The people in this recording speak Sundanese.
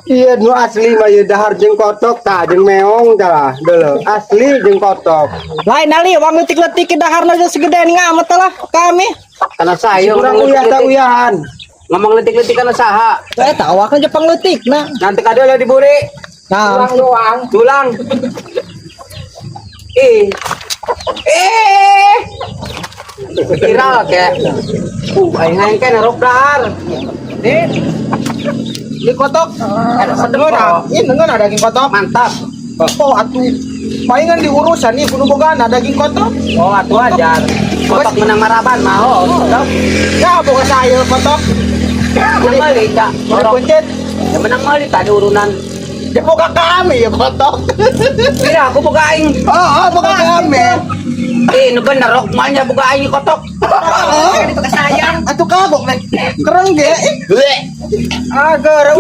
Iya, nu asli mah ieu dahar jeung kotok tah, jeung meong tah deuleu. Asli jeung kotok. Lain ali wang leutik-leutik daharna geus segede ngamet lah kami. Karena saya Kurang ngomong uyah tak letik-letik. Uyahan. Ngomong letik-letik karena saha. Eta awakna Jepang leutik nah. Nanti kada diburi. Nah, Doang. Tulang. Eh. Eh. Viral kayak. Aing aing kan narok dahar. Nih. Ini kotok. Sedep Ngeunah, kok. ini ngeunah daging kotok. Mantap. Oh, atuh. Palingan diurusan nih kudu boga daging kotok. Oh, atuh ajar. Kotok menang maraban mah. Oh, sedap. Ya, boga saya kotok. Menang meuli, Cak. Beli kuncit. Ya menang meuli tadi urunan. Ya boga kami ya kotok. Kira aku boga aing. Oh, boga kami. Eh, nu bener rok malnya boga aing kotok. Oh, itu sayang. Atuh kagok nek. Kereng ge. Agar.